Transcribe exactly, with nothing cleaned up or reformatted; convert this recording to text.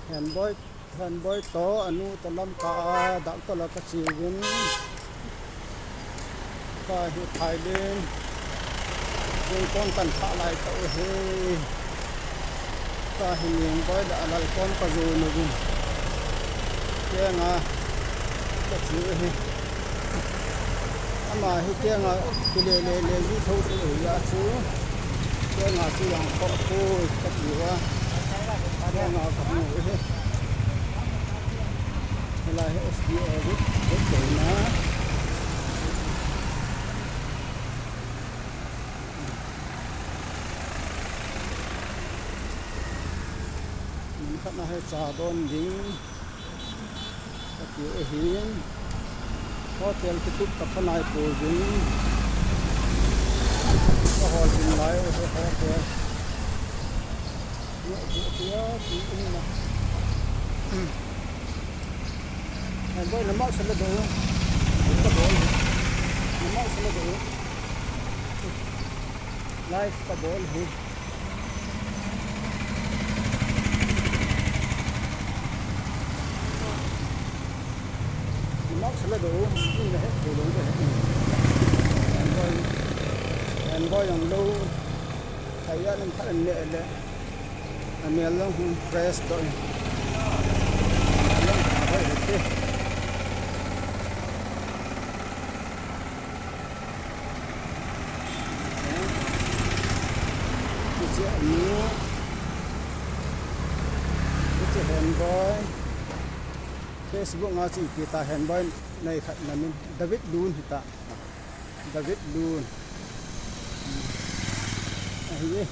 Henboi, Henboi to anu to Lamka a doctor la kache uvin. Tua hi Thailand. Jingkah kan kha lai tau hi. Tua hi Nengboi le Lalkon kajon uvin. Kenga kache u hi. Ama hi kenga kile le le ji tho chu hi a chu. Kenga chu jong kho poi kati uva. Kenga kamu u hi. Hilai hi S D O hi, hi kona. Mun khat na hi cha don ding. Kati u ahin. Hotel kitup ka phanai pouvin. Ka hol ding lai u hi hotel. Ngai bu tia ti in na. Ai boy, na mask la do. Ka do. Na mask la do. Live kabol hi. Mask la do, min la het thei lou de. Envoy, envoy jong lou. Thei a lim khat an neh le. Amel jong hung fresh doh. Amel jong hoi hite. Hiche anu, hiche Henboi. Facebook a chu ipi ta Henboi nei khat na min. David Lun hita. David Lun. Ahi e.